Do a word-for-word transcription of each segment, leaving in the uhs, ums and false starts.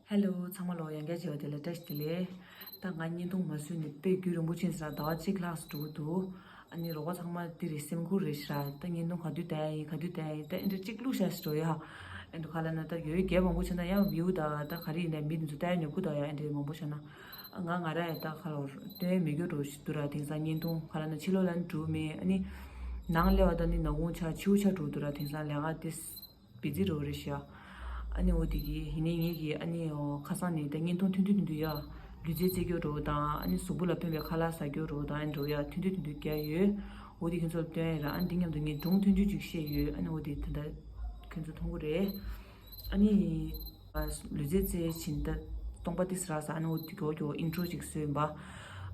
ཧེ་ལོ། ཚང་མ་ལོ་ཡང་བསྐྱར་མཇལ་བ་དེ་ལ་བཀྲ་ཤིས་བདེ་ལེགས། ད་ང་བརྙན་ཐུང་མ་བཟོས་ནས་དཔེ་རྒྱུན་རིང་པོ་ཕྱིན་ཟེར། ཟླ་བ་གཅིག་ལྷག་ཙམ་འགྲོ་གི་འདུག་ཨ་ནི་རོགས་པ་ཚང་མ་འདི་རེད། སེམས་ཁུར་རེད་ཤག་ད་བརྙན་ཐུང་ག་དུས་བལྟ་ཡིན། ག་དུས་བལྟ་ཡིན། ད་ཨེ་འདྲ་གཅིག་བླུགས་ཤག་ཟེར་འགྲོ་ཡ། ཨེ་འདྲ་ག་ལ་ན་ད་ཡོད་རྒྱས་མང་པོ་བྱས་ན་ཡང་བིའུ་ད་ད་ག་རེ་ཡིན་ནའི་མི་དེ་ཚོ་བལྟ་ཡ་ཉོབ་གི་འདུག་ཡ། ཨེ་འདྲ་མང་པོ་བྱས་ན་ང་ང་ར་ཡ་ད་ག་ལ་སྟོན་མི་རྒྱུ་འགྲོ་ཞིག་འདུག་ར། དེང་སང་བརྙན་ཐུང་ག་ལ་ན་ཕྱི་ལོགས་ལ་ནི་འགྲོ་མེད། ཨ་ནི་ནང་སླེབས་པ་ད་ནི་ནག་ཁུང་ཆགས་ཕྱི་པོ་ཆགས་འགྲོ་འདུག་ར། དེང་སང་ལས་ཀ་དེ་བི་ཛི་རོ་རེད་ཤག་ཨ་ནི་འོ་དེ་གི་ཡིན་ནའི་ངེད་ཀྱི་ཨ་ནི་ཁ་སང་ནས་ད་བརྙན་ཐུང་ཐུང་ཐུང་ཐུང་ཐུང་ཡ། ལུས་རྩལ་རྩེད་རྒྱུ་རོ་དང་ཨ་ནི་གཟུགས་པོ་ལ་ཕན་པའི་ཁ་ལག་ཟ་རྒྱུ་རོ་དང་ཨ་ནི་རོ་ཡ་ཐུང་ཐུང་ཐུང་ཐུང་རྒྱག་ཡོད། འོ་དེ་ཁྱེད་ཚོར་སྟོན་ཡ་ར། ཨ་ནི་འདི་མཉམ་དུ་ངས་སྒྲུང་ཐུང་ཐུང་ཅིག་བཤད་ཡོད། ཨ་ནི་འོ་དེ་ད་ལྟ་ཁྱེད་ཚོ་མཐོང་གི་རེད། ཨ་ནི་ལུས་རྩལ་རྩེད་བཞིན་ད་སྟོང་པ་ཏིས་རག་ས། ཨ་ནི་འོ་དེ་གོ་གོ་ཨིན་ཊྲོ་ཅིག་བཟོས་ཡིན་པ།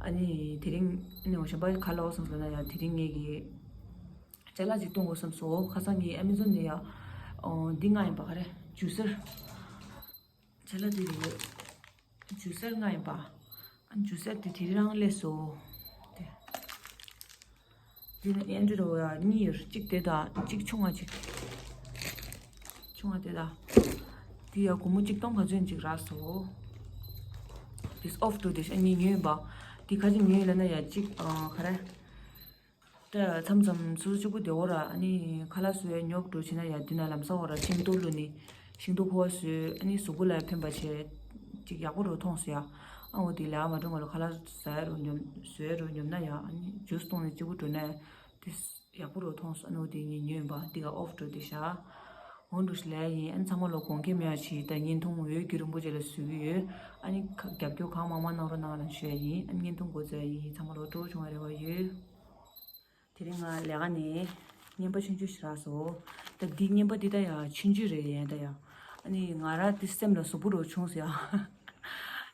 ཨ་ནི་དེ་རིང་ཨ་ནི་འོ་གཞན་པ་ག་ལ་འོ་སོང་ཟེར་ན་ཡ། དེ་རིང་ངེད་ཀྱི་ཅ་ལག་ཅིག་གཏོང་དགོས་བསམ་སོང་། ཁ་སང་ངས་ཨ་མེ་ཛོན་ནས་ཡ། ཨོ། འདི་མངགས་ཡིན་པ། ག་རེ། ཇུ་སར། ཅ་ལག་འདི་རེད། ཇུ་སར་མངགས་ཡིན་པ། ཨ་ཇུ་སར་དེ་དེ་རང་སླེབས་སོང་། དེ། འདི་ནི་ཨེ་འདྲ་རོ་ཡ། གཉིས་ཡོད། གཅིག་དེ་དང་གཅིག་ཆུང་བ་ཅིག་ཆུང་བ་དེ་དང་། འདི་ཡ་སྒོར་མོ་གཅིག་སྟོང་ག་ཚོད་ཅིག་རག་སོང་། དེ་ཨོཕ་ཊུ་དེ་ཨ་ནི་ཉོས་ཡིན་པ། འདི་ག་ཅིག་ཉོས་ལབ་ན་ཡ། གཅིག་ཨ། ག་རེ། ད་མཚམས་མཚམས་སོ་སོ་གཅིག་པུ་བསྡད་འོ་ར། ཨ་ནི་ཁ་ལག་བཟོ་ཡ་ཉོབ་འགྲོ་བྱས་ན་ཡ། འདི་ན་ལམ་སང་འོ་ར་ཤིང་ཏོག་བླུགས་ནས་ཤིང་ཏོག་ཕོར་པ་བཟོས། ཨ་ནི་གཟུགས་པོ་ལ་ཕན་པ་བྱས། ཅིག་ཡག་པོ་རུ་མཐོང་སོང་ཡ། ཨ་འོ་དེ་ལས་ཨ་མ་འགྲོ་ང་ལ་ཁ་ལག་ཟ་ཡ་རུ་ཉོབ་བཟོ་ཡ་རུ་ཉོབ་ན་ཡ། ཨ་ནི་ཇུས་བཏུང་ནས་གཅིག་པུ་འགྲོ་ན་དེ་ཡག་པོ་རུ་མཐོང་སོང་། ཨ་ནི་འོ་དེ་ངས་ཉོས་ཡིན་པ། འདི་ག་ཨོཕ་ཊུ་དེ་ཤག་འོ་འགྲོ་ཞིག་ལས་ཡིན། ཨ་ནི་ཚང་མ་ལོ་དགོངས་འགལ་མེད་པ་ཞིག་ད་བརྙན་ཐུང་འོས་རྒྱུན་རིང་པོ་རྗེས་ལ་བཟོ་གི་ཡོད། ཨ་ནི་ཁ་རྒྱབ་སྐྱོར་གང་མང་མང་གནང་རོགས་གནང་ལ་ཞུ་ཡ་ཡིན། ཨ་ནི་བརྙན་ཐུང་འགོ་འཛུགས་ཡ་ཡིན། ཚང་མ་ལོ་སྤྲོ་བོ་བྱུང་བའི་རེ་བ་ཡོད། དེ་རིང་ང་ལས་ཀ་ནས་རྔན་པ་ཆུང་ཆུང་ཞིག་རག་སོང་། ད་འདི་རྔན་པ་འདི་ད་ཡ་ཆུང་ཆུང་རེད་ཡ། ད་ཡ་ཨ་ནི་ང་ར་འདི་སེམས་ལ་ཟུག་པོ་རུ་བྱུང་སོང་ཡ།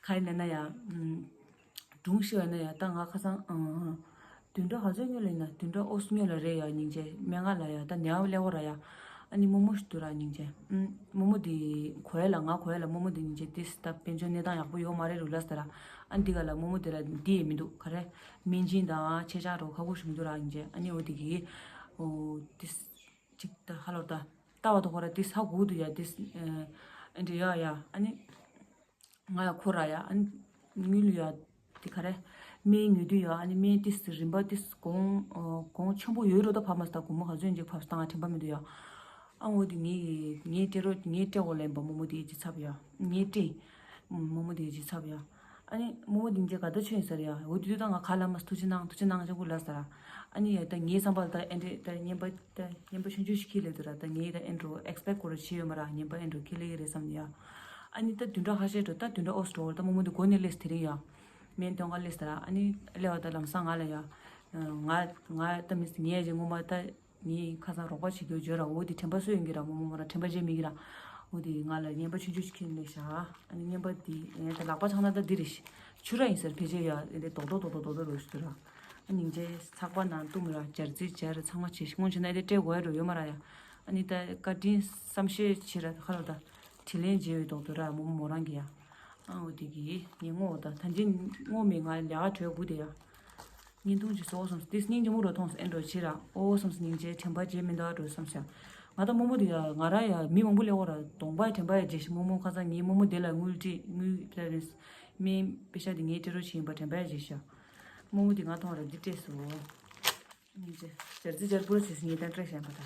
ག་རེ་ལབ་ན་ཡ། ཨུམ། སྒྲུང་ཤེས་པ་ན་ཡ། ད་ང་ཁ་སང་ཨང་། བདུན་ཕྲག་ག་ཚོད་སྔོན་ལ་ཡིན་ན། བདུན་ཕྲག་ཨོ་སི་སྔོན་ལ་རེད་ཡ། སྙིང་རྗེ་སྨན་ཁང་ལ་ཡ། ད་ནད་པ་སླེབས་འོ་ར་ཡ། ཨ་ནི་རྨོ་མོ་ཞིག་འདུག་ར། སྙིང་རྗེ། ཨུམ། རྨོ་མོ་དེ་གོ་ཡ་ལ། ང་གོ་ཡ་ལ་རྨོ་མོ་དེ་སྙིང་རྗེ་ཏིས་ད་དཔལ་འབྱོར་གནས་སྟངས་ཡག་པོ་ཡོད་མ་རེད་རུ་ལབ་ས་ར། ཨ་འདི་ག་ལ་རྨོ་མོ་དེ་ལ་འདི་ཡས་མི་འདུག་ག་རེ། སྨན་སྦྱིན་དང་ཆེད་བཅར་རོགས་ཁག་པོ་ཞིག་མི་འདུག་ར། སྙིང་རྗེ། ཨ་ནི་འོ་དེ་གི་འོ་ཏིས་ཅིག་ད་ཧ་ལོར་ད་ལྟ་བ་དོ་ཁོ་ར་ཏིས་ཧ་གོ་འདུག་ཡ། ཏིས་ཨ་འདྲ་ཡ་ཡ། ཨ་ནི། ང་ཡ་ཁོ་ར་ཡ། ཨ་ནི་དངུལ་ཡ་དེ་ག་རེ། སྨན་ཉོ་དུས་ཡ། ཨ་ནི་སྨན་ཏིས་རིན་པ་ཏིས་གོང་ཨ་གོང་ཆེན་པོ་ཡོད་རོ། ད་ཕ་མ་ས་ད་སྒོར་མོ་ག་ཚོད་ཅིག་ཕབ་སྟངས་དྲན་པ་མི་འདུག་ཡ། ཨ་འོ་དེ་ངས་ངས་སྤྲད་རོགས། ངས་སྤྲད་འོ་ལེན་པ། རྨོ་མོ་དེ་ཅི་ཚབ་ཡ། ངས་སྤྲད། རྨོ་མོ་དེ་ཅི་ཚབ་ཡ། ཨ་ནི་རྨོ་མོ་དེ་ཉིན་རྗེ་ག་ད་ཆོས་ཡིན་ས་རེད་ཡ། འོ་དེ་དུས་ད་ང་ག་ལ་མ་ཐུགས་རྗེ་གནང་། ཐུགས་རྗེ་གནང་ཅིག་གུ་ལ་ས་ར། ཨ་ནི་ཡ་ད་ངའི་བསམ་པ་ལ་ད་ཨེ་འདྲ་ད་རྔན་པ་ད་རྔན་པ་ཆུང་ཆུང་ཞིག་ཁྱེར་སླེབས་འདུག་ར། ད་ངས་ད་ཨེ་འགྲོ་ཨེག་སི་པེག་གོ་ར་བྱས་ཡོད་མ་ར། རྔན་པ་ཨེ་འགྲོ་ཁྱེར་སླེབས་ཀྱི་རེད་བསམ་ཡ། ཨ་ནི་ད་བདུན་ཕྲག་ཁ་ཤས་འགྲོ། ད་བདུན་ཕྲག་ཨོ་སི་འགྲོ་བར་ད་རྨོ་མོ་འདི་འགོ་ནས་སླེབས་དེ་རིང་ཡ། སྨན་སྟོན་ག་སླེབས་ས་ར། ཨ་ནི་སླེབས་པ་ད་ལམ་སང་ང་ལ་ཡ། ང་ང་ད་མི་ངས་ཅིག་སྔོན་མ་ད་ངས་ཁ་སང་རོགས་པ་བྱེད་རྒྱུ་བརྗོད་ར། འོ་དེ་དྲན་པ་གསོས་ཡོང་གི་ར། རྨོ་མོ་མོ་ར་དྲན་པ་བརྗེད་མེད་ཀྱི་ར། འོ་དེ་ང་ལ་རྔན་པ་ཆུང་ཆུང་ཞིག་ཁྱེར་ནས་བཞག་ཨ་ནི་རྔན་པ་དེ་ཨེ་ད་ལག་པ་འཆང་ན་ད་འདི་རེད། ཕྱུ་ར་ཡིན་ཟེར། ཕལ་ཆེར་ཡ་ཨེ་འདྲ་རྡོག་རྡོག་རྡོག་རྡོག་རྡོག་རྡོག་རོ་ཞིག་འདུག་ར། ཨ་སྙིང་རྗེ། ཚགས་པར་ནང་བཏུམས་ར། སྦྱར་རྩི་སྦྱར། ཚང་མ་བྱེད། སྔོན་བྱས་ན་ཨེ་འདྲ་སྤྲད་དགོས་ཡ་རོ་ཡོད་མ་ར་ཡ། ཨ་ནི་ད་བཀའ་དྲིན་བསམ་ཤེས་བྱེད་ར། ཁ་ལོ་ད་དྲིན་ལན་འཇལ་བའི་རྡོག་རྡོག་ར། རྨོ་མོ་མོ་རང་གི་ཡ། ཨ་འོ་དེ་གི་ངས་བསྔོ་བ་ད་ད་ཅི་བསྔོ་མེད། ང་ལས་ཀ་གྲོད་པོ་དེ་ཡ། བརྙན་ཐུང་ཅིག་བཟོ་བསམ་སོང་། དེ་སྙིང་རྗེ་མོ་རུ་མཐོང་སོང་། ཨེ་འགྲོ་ཕྱིར་ར། ཨོ་བསམ་སོང་། སྙིང་རྗེ། དྲན་པ་བརྗེད་མི་འདུག་རུ་བསམ་ཤག་ང་ད་རྨོ་མོ་དེ་ཡ་ང་ར་ཡ་མི་མང་པོ་སླེབས་འོ་ར། གདོང་པ་ཡ་དྲན་པ་ཡ་བརྗེད་ཤག་རྨོ་མོ་ཁ་སང་ངའི་རྨོ་མོ་དེ་ལ་དངུལ་སྤྲད། དངུལ་སྤྲད་རེད། སྨན་པེ་ཤ་དེ་ངས་སྤྲད་རོགས་བྱས་ཡིན་པ་དྲན་པ་ཡ་བརྗེད་ཤག་རྨོ་མོ་དེ་ང་མཐོང་བ་ར་འདི་སྤྲད་སོང་། སྙིང་རྗེ། སྦྱར་རྩི་སྦྱར་པོ་ར་བྱས་སོང་། ངས་ད་སྤྲད་ཤག་ཡིན་པ་ད།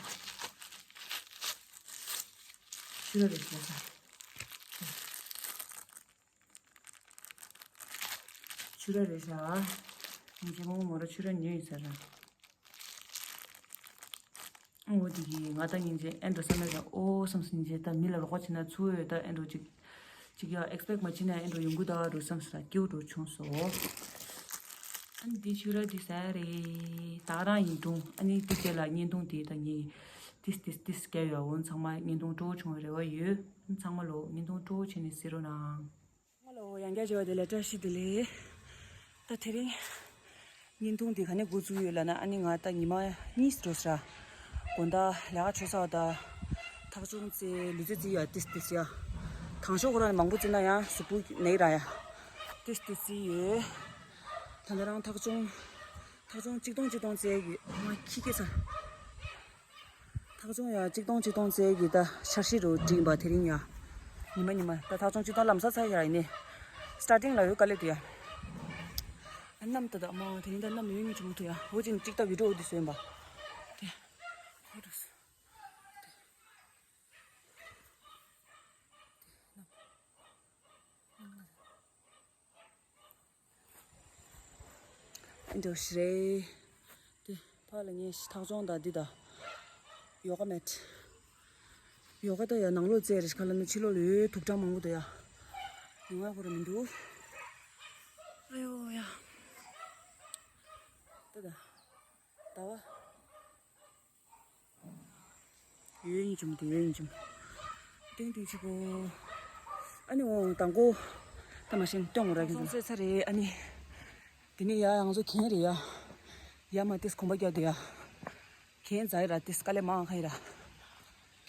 ཕྱུ་ར་རེད་ཤག་ས། ཕྱུ་ར་རེད་ཤག་སྙིང་རྗེ་མོ་མོ་ར་ཕྱུ་ར་ཉོས་ཡིན་ས་ར། འོ་དེ་གི་ང་ད་སྙིང་རྗེ་ཨེ་འགྲོ་བསམ་ན་ཡ། ཨོ་བསམ་སོང་། སྙིང་རྗེ། ད་མི་ལ་རོགས་པ་བྱེད་ན་ཚུར་ཡོད། ད་ཨེ་འགྲོ་ཅིག་ཅིག་ཡ་ཨེག་སི་པེག་མ་བྱེད་ན་ཨེ་འགྲོ་ཡོང་གི་ད་རུ་བསམ་སོང་ར། སྐྱིད་པོ་རུ་བྱུང་སོང་། ཨ་འདི་ཕྱུ་ར་འདི་ཟ་རེད། ད་རང་ཡིན་འགྲོ། ཨ་ནི་འདི་རྗེས་ལ་བརྙན་ཐུང་དེ་ད་ངས་ཏིས་ཏིས་ཏིས་རྒྱབ་ཡོད། འོ་ཚང་མ་བརྙན་ཐུང་སྤྲོ་བོ་བྱུང་བའི་རེ་བ་ཡོད། ཚང་མ་ལོ་བརྙན་ཐུང་སྤྲོ་བོ་བྱས་ནས་གཟིགས་རོགས་གནང་། ང་ལ་འོ་ཡང་བསྐྱར་བྱས་པ་དེ་ལ་བཀྲ་ཤིས་བདེ་ལེགས། ད་དེ་རིང་བརྙན་ཐུང་འདི་ག་ནས་འགོ་བཙུགས་ཡོད་ལབ་ན། ཨ་ནི་ང་ད་ཉི་མ་གཉིས་འགྲོ་ས་ར། དགོང་དག་ལས་ཀ་གྲོལ་ཚར་བ་ད་ཐག་ཆུང་རྩེ་ལུས་རྩལ་རྩེ་ཡ་ཏིས་ཏིས་ཡ། དང་ཤོག་ཁོ་རང་མང་པོ་རྩེ་ན་ཡང་གཟུགས་པོ་ན་གི་ར་ཡ། ཏིས་ཏིས་རྩེ་ཡོད། ད་ལྟ་རང་ཐག་ཆུང་ཐག་ཆུང་གཅིག་སྟོང་གཅིག་སྟོང་རྩེ་གི་མ་ཁྱི་སྐྱེ་ས། ཐག་ཆུང་ཡ་གཅིག་སྟོང་གཅིག་སྟོང་རྩེ་གི་ད་འཆར་གཞི་རུ་བསྒྲིགས་པ་དེ་རིང་ཡ། ཉི་མ་ཉི་མ་ད་ཐག་ཆོད་ཅིག་ཏང་ལམ་སང་ཚར་ཡ་ཡིན་ནི། སི་ཊར་ཊིང་ལ་ཡོད་དཀའ་ལས་འདུག་ཡ། ཨ་གནམ་ད་ད་མ་དེ་རིང་ད་གནམ་ཡོད་ཉིན་ཆུང་མོ་ཐུ་ཡ། འོ་ཅིག་ཅིག་ད་བི་ཌི་ཡོ་འདི་བཟོས་ཡིན་པ། དེ། ཧོ་རུ་སུ། འགྲོ་ཤི་རེད། དེ་ཕ་ལ་ངས་ཐག་ཆོད་ད་འདི་ད། ཡོ་ག་མེད། ཡོ་ག་ད་ཡ་ནང་ལོགས་རྩེ་རེ་ཤི་ཁ་ལ་ནི་ཕྱི་ལོགས་ལ་ཡོད་དུག་སྦྲང་མང་པོ་འདུག་ཡ། ཡོང་ཡ་ཁོ་ར་མི་འདུག་ཨ་ཡོ་ཡ། ད་ད། ད་བ། ཡོད་ཡིན་བྱུང་དེ་ཡོད་ཡིན་བྱུང་། ཏིང་ཏིང་ཆི་གོ། ཨ་ནི་འོང་དང་གོ། ད་མ་ཤེས་སྟོན་འོང་ར་གི་སོང་ཚེ་ཚ་རེད། ཨ་ནི། དེ་ནི་ཡ་ང་ཚོ་གན་རེད་ཡ། ཡ་མ་ཏིས་གོམ་པ་རྒྱག་དུ་ཡ། གན་ཛའི་ར་ཏིས་དཀའ་ལས་མང་ཁ་ཡི་ར།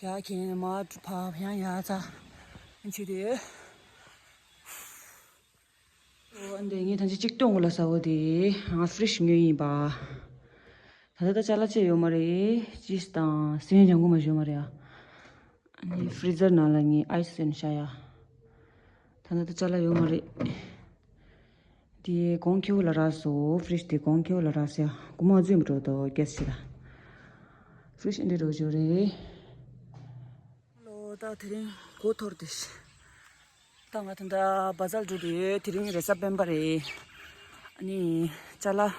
རྒྱ་གན་མ་ཕ་ཕ་ཡང་ཡ་ཚ། ཨ་ཆི་དེ། འོ་འདི་ངས་ཐང་ཅིག་གཅིག་སྟོན་གོ་ལ་ས་འོ་དེ་ང་ཕི་རི་ཤི་ཉོས་ཡིན་པ། ད་ལྟ་ད་ཅ་ལག་ཅི་ཡོད་མ་རེད། ཅིས་དང་སི་ཝིན་ལྗང་གུ་མ་ཞོ་མ་རེད་ཨ། ཨ་ནི་ཕི་རི་ཛར་ནང་ལ་ངས་ཨའི་སི་ཟོས་ཤ་ཡ། ད་ལྟ་ད་ཅ་ལག་ཡོད་མ་རེད། དེ་གོང་ཁེའུ་ལ་རག་སོ། ཕི་རི་ཤི་དེ་གོང་ཁེའུ་ལ་རག་སོ་ཡ། གོ་མ་རྫུན་འགྲོ་དོ་གེ་སི་ཤི་ད། ཕི་རི་ཤི་འདི་འགྲོ་ཞོ་རེད། ལོ་ད་དེ་རིང་གོ་ཐོར་ཏེ། ད་ང་ད་ལྟ་བ་ཛར་འགྲོ་དུ་ཡོད། དེ་རིང་རེས་གཟའ་སྤེན་པ་རེད། ཨ་ནི་ཅ་ལག་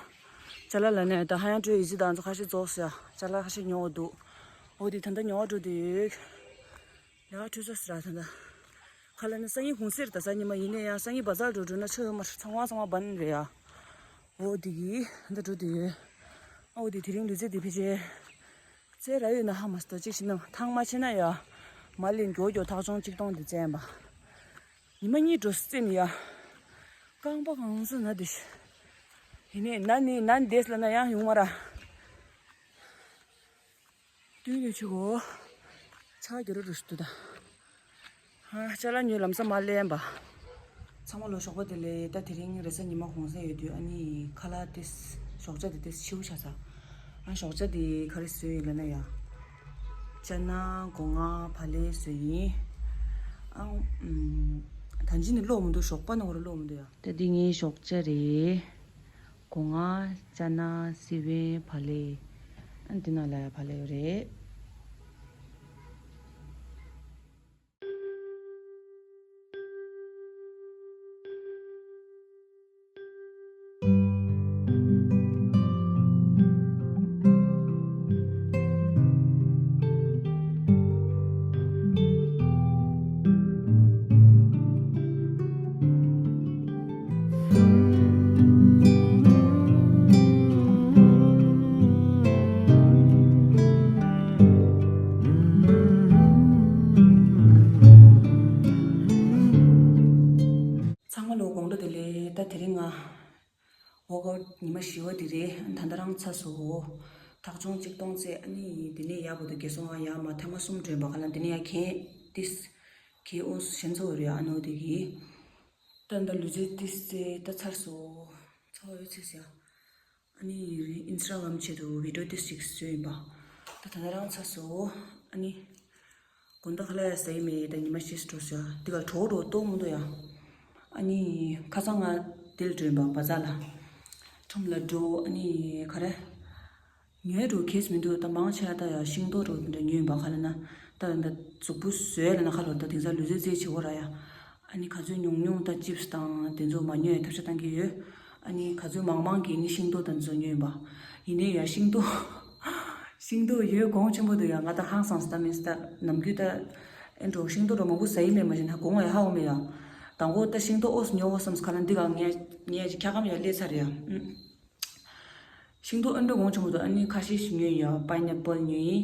ཅ་ལག་ལ་ནས་ད་ཧ་ཡང་སྤྲོད་ཡི་ཟི་དང་ཚོ་ཁ་ཤས་རྫོགས་སོ་ཡ། ཅ་ལག་ཁ་ཤས་ཉོ་འདུག་འོ་དེ་ད་ལྟ་ཉོ་འགྲོ་དུ་ཡོད། ཡ་ཁྲུས་ས་སི་ར་ད་ལྟ་ཁ་ལ་ནི་སང་ཉིན་གུང་སེར་ད་སང་ཉི་མ་ཡིན་ནས་ཡང་སང་ཉིན་བ་ཛར་འགྲོ་འགྲོ་ན་ཆོ་ཡོད་མ་ཚང་མ་ཚང་མ་བན་རེད་ཡ། འོ་དེ་གི་ད་འགྲོ་དུ་ཡོད། འོ་དེ་དེ་རིང་ལུས་རྩལ་དེ་ཕལ་ཆེར། རྩེ་ར་ཡོད་ན་ཧ་མ་སྟོ་གཅིག་ཤི་ན་ཐང་མ་ཆེ་ན་ཡ། མ་ལེན་མགྱོགས་མགྱོགས་ཐག་ཆོད་གཅིག་གཏོང་དེ་བཙན་པ། ཉི་མ་གཉིས་འགྲོ་རྩེ་ནི་ཡ། རྐང་པ་གང་ས་ན་དེ་ཤི། ཡིན་ནས་ན་ནི་ན་འདེས་ལ་ན་ཡང་ཡོང་མ་ར། དུས་ཡོད་ཆུ་གོ། ཆ་རྒྱུ་རུ་རུ་སྟུ་ད། ཧ་ཅ་ལག་ཉོས་ལམ་སང་མ་ལེན་པ། ཚང་མ་ལོ་ཞོགས་པ་དེ་ལས་ད་དེ་རིང་རེས་གཟའ་ཉི་མ་གུང་སེང་ཡོད་དུས་ཨ་ནི་ཁ་ལག་དེ་ཞོགས་ཇ་དེ་དེ་ཆིའུ་ཆ་ས། ཨ་ཞོགས་ཇ་དེ་ག་རེ་བཟོས་ཡོད་ལབ་ན་ཡ། ཅ་ན་སྒོ་ང་བག་ལེབ་བཟོས་ཡིན། ཨ་ད་ཅི་ནི་ལོག་མི་འདུག་ཞོགས་པ་ནང་རུ་ལོག་མི་འདུག་ཡ། ད་འདི་ངའི་ཞོགས་ཇ་རེད། སྒོ་ང་། ཅ་ན། སི་བན། བག་ལེབ། ཨ་འདི་ནང་ལ་ཡ་བག་ལེབ་ཡོད་རེད། ཚང་མ་ལོ་དགོང་དྲོ་བདེ་ལེགས། ད་དེ་རིང་ང་ཝོག་ཨའུཊ་ཉི་མ་བཞི་པ་དེ་རེད། ད་ལྟ་རང་ཚར་སོང་། ཐག་ཆོད་གཅིག་གཏོང་ཚེ་ཨ་ནི་དེ་ནས་ཡག་པོ་འདུག་རྒྱལ་སྲུང་ཨ་ཡག་མ་ཐེངས་མ་གསུམ་བགྲོད་པ་ག་ལ་དེ་ནས་ཡ་གན་ཏིས་གན་ཨོ་གཞན་ཚོ་རེད་ཨ་ནོ་དེ་གི། ད་ད་ལུས་རྩལ་ཏིས་ཚེ་ད་ཚར་སོང་། ཚར་བ་ཡོད་ཚེ་ཟེར། ཨ་ནི་ཨིན་སི་ཊ་གྷ་རམ་ཆེད་དུ་བི་ཌི་ཡོ་ཏིས་ཅིག་བཟོས་ཡིན་པ། ད་ད་ལྟ་རང་ཚར་སོང་། ཨ་ནི། དགོང་དག་ཁ་ལག་ཡ་ཟ་ཡི་མེད། ད་ཉི་མ་ཤི་སི་འགྲོ་ཟེར་དེ་ག་གྲོགས་གྲོགས་གཏོང་མི་འདུག་ཡ། ཨ་ནི་ཁ་སང་ང་དེ་ལ་འགྲོ་ཡིན་པ་བ་ཛར་ལ། ཁྲོམ་ལ་འགྲོ་ཨ་ནི་ག་རེ། ཉོས་འགྲོ་གེས་མི་འདུག་ད་མང་ཆེ་བ་ད་ཡ་ཤིང་ཏོག་འགྲོ་འདྲ་ཉོས་ཡིན་པ་ག་ལ་ན། ད་ད་གཟུགས་པོ་བཟོས་ལ་ན་ཁ་ལོ་ད་དེང་སང་ལུས་རྩལ་རྩེད་བྱེད་འོ་ར་ཡ། ཨ་ནི་ག་ཚོད་ཉུང་ཉུང་ད་ཅིབ་སི་དང་དེ་ཚོ་མ་ཉོས་ཐབས་ཤེས་བཏང་གི་ཡོད། ཨ་ནི་ག་ཚོད་མང་མང་གིས་ནི་ཤིང་ཏོག་དང་ཚོ་ཉོས་ཡིན་པ། ཡིན་ནའི་ཡ་ཤིང་ཏོག་ཤིང་ཏོག་ཡོད་གོང་ཆེན་པོ་འདུག་ཡ། ང་ད་ཧང་སངས་ད་མིན་ད་ནམ་རྒྱུན་ད་ཨེ་འགྲོ་ཤིང་ཏོག་འགྲོ་མང་པོ་ཟ་ཡི་མེད་མ་བྱན་ཧ་གོང་ང་ཡ་ཧ་འོ་མེད་ཡ། དང་པོ་ད་ཤིང་ཏོག་ཨོ་སི་ཉོ་འོ་བསམ་སི་ཁ་ལ་འདི་ག་ངས་ངས་ཅིག་འཁྱག་སྒམ་ཡ་སླེབས་ཚར་ཡ། ཤིང་ཏོག་ཨེ་འགྲོ་གོང་ཆེན་པོ་འདུག་ཨ་ནི་ཁ་ཤས་ཤིག་ཉོས་ཡ། པའི་ནེ་པལ་ཉོས་ཡིན།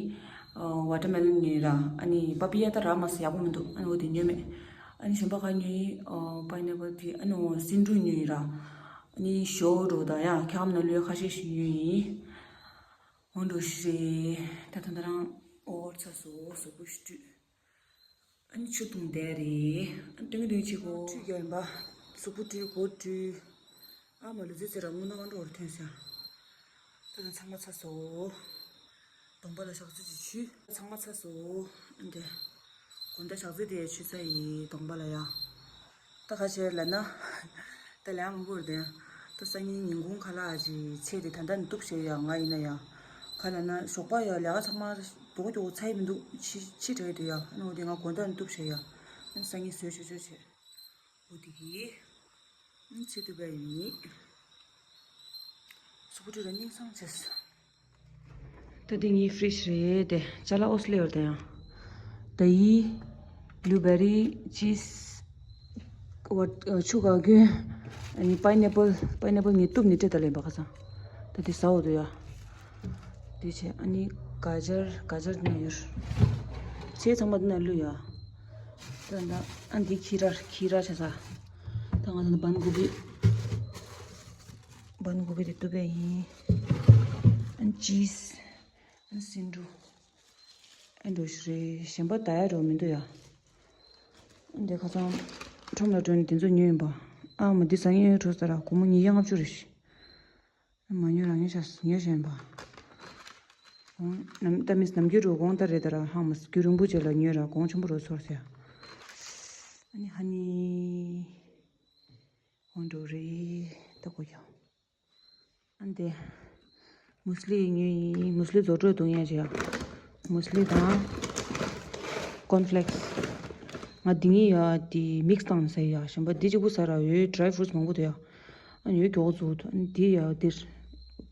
ཝ་ཊར་མེ་ལོན་ཉོས་ཡིན་ར། ཨ་ནི་པ་པི་ཡ་ད་རག་མ་སོང་ཡག་པོ་མི་འདུག་ཨ་ནི་འོ་དེ་ཉོས་མེད། ཨ་ནི་གཞན་པ་ག་ཉོས་ཡིན། པའི་ནེ་པལ་དེ་ཨ་ནི་འོ་སེ་འབྲུ་ཉོས་ཡིན་ར། ཨ་ནི་ཞོ་འགྲོ་ད་ཡ་ཁྱག་མ་ན་ལོས་ཁ་ཤས་ཤིག་ཉོས་ཡིན། འོ་འགྲོ་ཤི་རེད། ད་ད་ད་རང་ཨོ་ཚ་སོ་སོ་པོ་ཤི་དུས། ཨ་ནི་ཆུ་འཐུང་བསྡད་རེད། ཨ་ནི་ཏིང་ཏིང་ཅིག་གོ་ཁྲུས་རྒྱག་ཡིན་པ། གཟུགས་པོ་བཀྲུས་གོ་བཀྲུས། ཨ་མ་ལུས་རྩལ་རྩེ་ར་དངུལ་ནག་ཨ་འགྲོ་བར་ཐོན་སོང་། ད་ད་ཚང་མ་ཚར་སོང་། གདོང་པ་ལ་ཞག་ཚོད་ཅིག་ཆུ། ཚང་མ་ཚར་སོང་། ཨ་འདི། དགོང་དག་ཞག་ཚི་དེ་ཆུ་ཚ་ཡི་གདོང་པ་ལ་ཡ། ད་ག་བྱས་ལབ་ན། ད་ལས་མང་པོ་རེད་དེ། ད་སང་ཉིན་ཉིན་གུང་ཁ་ལག་ཅིག་ཆེ་དེ་ད་ལྟ་ནས་གཏུབ་བྱས་ཡ་ང་ཡིན་ན་ཡ། ག་ལབ་ན་ཞོགས་པ་ཡ་ལས་ཀ་ཚང་མ་མགྱོགས་མགྱོགས་ཚར་ཡི་མི་འདུག་ཕྱི་ཕྱི་དྲགས་འདུག་ཡ། ཨ་ནི་འོ་དེ་ང་དགོང་དག་ནས་གཏུབ་བྱས་ཡ། ཨ་ནི་སང་ཉིན་བཟོས་ཆོག་ཆོག་བྱས། འོ་དེ་གི། ཨ་ནི་ཆེ་གཏུབ་པ་ཡིན། སུ་ཀུ་ཊི་ར་རྙིང་སང་བྱས། ད་འདི་ངའི་ཕི་རིཇ་རེད་དེ། ཅ་ལག་ཨོ་སི་ལེ་ཡོད་དེ་ཡང་། ད་ཡི་བླུ་བེ་རི་ཅི་སི། ཆུ་ག་རྒྱུན། ཨ་ནི་པའི་ནེ་པལ། པའི་ནེ་པལ་ངས་གཏུབ་ནས་སྤྲད་ད་ལེན་པ་ཁ་སང་། ད་འདི་ཟ་འོ་དོ་ཡ། འདི་བྱས་ཨ་ནི་ག་ཇར་ག་ཇར་ན་ཡོད། ཚེ་ཚང་མ་འདི་ན་བླུ་ཡ། ད་ད་ཨ་འདི་ཁི་ར་ཁི་ར་བྱས་ས། ད་ང་ཚོ་ན་བན་གོ་བི། བན་གོ་བི་དེ་གཏུབ་པ་ཡིན། ཨན་ཅིས། ཨན་སིན་འབྲུ། ཨན་འགྲོ་ཞིག་རེད། གཞན་པ་ད་ཡ་འགྲོ་མི་འདུག་ཡ། ཨན་དེ་ཁ་སང་ཁྲོམ་ལ་འགྲོ་ནས་དེ་ཚོ་ཉོས་ཡིན་པ། ཨ་མ་འདི་ཟ་ངེས་ཡོད་འགྲོ་ས་ར་སྒོར་མོ་ཉིས་བརྒྱ་ལྔ་བཅུ་རེད་ཤི། ཨ་མ་ཉོས་ར་ཉོས་ཤ་ཉོས་ཤ་ཡིན་པ། ཨོ་ནམ་ད་མིས་ནམ་རྒྱུན་འགྲོ་གོང་ད་རེད་ད་ར་ཧང་མ་རྒྱུན་རིང་པོ་ཅིག་ལ་ཉོས་ར་གོང་ཆེན་པོ་རུ་ཚོར་ཟེར། ཨ་ནི་ཧ་ནི། འོང་འགྲོ་རེད་ད་གོ་ཡ། ཨ་འདི། མུ་སི་ལི་ཉོས་ཡིན། མུ་སི་ལི་བཟོ་སྤྲོད་གཏོང་ཡ་བྱས་ཡ། མུ་སི་ལི་དང་། ཀོན་ཕི་ལེག་སི། ང་འདི་ངའི་ཡ་འདི་མིག་སི་བཏང་ཟེར་ཡ། གཞན་པ་འདི་གཅིག་པུ་ཟ་ར་ཡོད། ཌི་རའི་ཕུ་རུ་ཊི་སི་མང་པོ་འདུག་ཡ། ཨ་ཡོད་མགྱོགས་བཙུགས་འདུག་ཨ་འདི་ཡ་འདིར།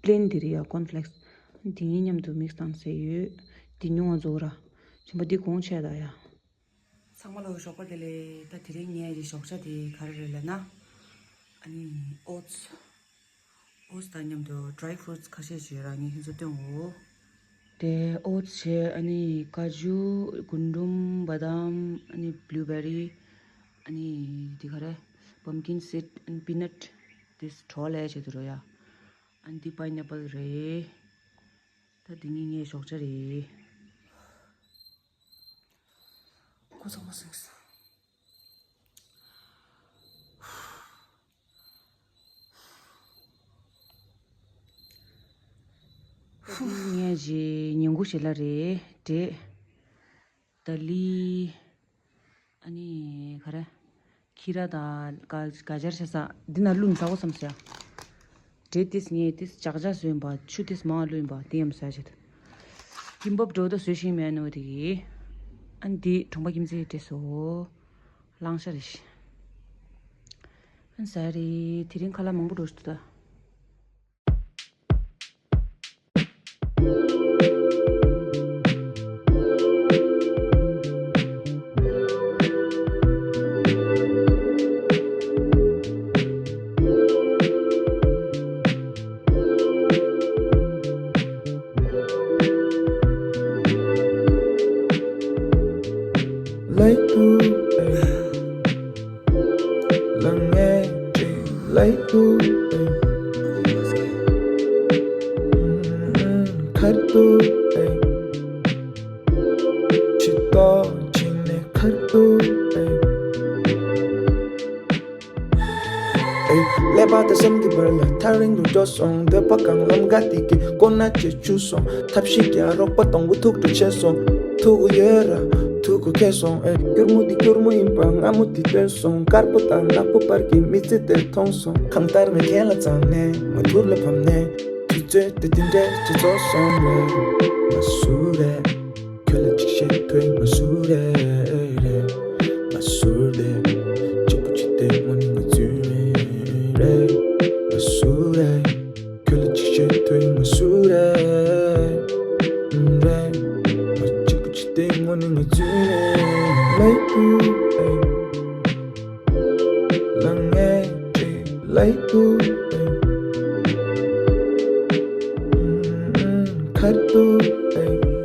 པི་ལེན་འདི་རེད་ཡ་ཀོན་ཕི་ལེག་སི། ཨ་འདི་གཉིས་མཉམ་དུ་མིག་སི་བཏང་ཟེར་ཡོད། འདི་ཉུང་བ་བཙུགས་ར། གཞན་པ་འདི་གོང་ཆེ་ད་ཡ། ཚང་མ་ལ་ཞོགས་པ་བདེ་ལེགས། ད་དེ་རིང་ངའི་ཞོགས་ཇ་དེ་ག་རེ་རེད་ལབ་ན། ཨ་ནི་ཨོ་ཊི་སི། ཨོ་ཊི་སི་དང་མཉམ་དུ་ཌི་རའི་ཕུ་རུ་ཊི་སི་ཁ་ཤས་ཤིག་རང་ཉིད་ཁྱེད་ཚོ་སྟོན་འོ། དེ་ཨོ་ཊི་སི་བྱས་ཨ་ནི་ཀ་ཇུ། རྒུན་འབྲུམ། བ་དམ། ཨ་ནི་བླུ་བེ་རི། ཨ་ནི་དེ་ག་རེ། པམ་ཀིན་སིཌ། ཨ་ནི་པི་ནཊ། དེ་གྲོ་ལས་བྱས་དུ་རོ་ཡ། ཨ་ནི་དེ་པའི་ནེ་པལ་རེད། ད་དེ་གཉིས་ངའི་ཞོགས་ཇ་རེད། ཁོ་ཚང་མ་སེམས་སོ། ངས་ཇི་ཉིན་གུང་ཞིག་ལ་རེད་དྲེད། ད་ལི། ཨ་ནི་ག་རེ། ཁྱི་ར་དང་ག་ག་ཇར་བྱས་ས་འདི་ན་བླུགས་ནས་ཟ་གོ་བསམ་སོང་ཡ། འབྲས་ཏིས་ངས་ཏིས་ཇག་ཇག་བཟོས་ཡིན་པ། ཆུ་ཏིས་མང་བླུགས་ཡིན་པ་དེ་ཡམ་ཟ་བྱེད། ཀིམ་པབ་འགྲོ་ད་བཟོས་ཤིང་མེད་ནོ་དེ་གི། ཨ་ནི་འདི་གྲོང་པ་ཁྱིམ་མཚེས་དེ་སོ། གླང་ཤ་རེད་ཤི། ཨ་ནི་ཟ་རེད། དེ་རིང་ཁ་ལག་མང་པོ་འགྲོ་ཤི་འདུག་ད། ལའི་ཏུ་ཨེ། ལང་ངེ་ཅི་ལའི་ཏུ་ཨེ། ཁར་ཏུ་ཨེ། ཆི་ཏོ་ཅི་ནེ་ཁར་ཏུ་ཨེ། ཨེ། ཀླད་པ་དང་སེམས་ཀྱི་བར་ལ་ཐག་རིང་དུ་འགྲོ་སོང་། འདོད་པ་གང་ལམ་འགའ་དེ་གི་ཀོ་ན་ཅེ་བཅུ་སོང་། ཐབས་ཤེས་ཀྱང་རོགས་པ་དང་པོ་ཐུག་འགྲོ་བྱས་སོང་། ཐུག་གི་ཡོད་ར་ཐུག་གི་ཁེལ་སོང་། ཨེ། སྐྱུར་མོ་འདི་སྐྱུར་མོ་ཡིན་པ་སྔ་མོ་དེ་སྟོན་སོང་། དཀར་པོ་དང་ནག་པོ་བར་གྱི་མི་ཚེ་དེ་མཐོང་སོང་། གང་ལྟར་མི་ཁེལ་ལ་ཚང་ནས་མ་ཐུར་ལ་ཕམ་ནས་དུས་ཚོད་དེ་དེ་འདྲས་ཅི་ཚོགས་སོང་རེད། མ་སུ་རེད། ཁྱོད་ལ་ཅིག་བཤད་ཐུབ་མ་སུ་རེད། མ་སུ་རེད། གཅིག་པུ་གཅིག་དེ་དངོས་གནས་ང་ཚོའི་རེད། མ་སུ་རེད། ཁྱོད་ལ་ཅིག་བཤད་ཐུབ་མ་སུ་རེད། རེད། མ་གཅིག་པུ་གཅིག་དེ་དངོས་གནས་ང་ཚོའི་རེད། ལའི་ཏུ་ཨེ། ལང་ངེ་ཅི་ལའི་ཏུ་ཨེ། ཁར་ཏུ་ཨེ།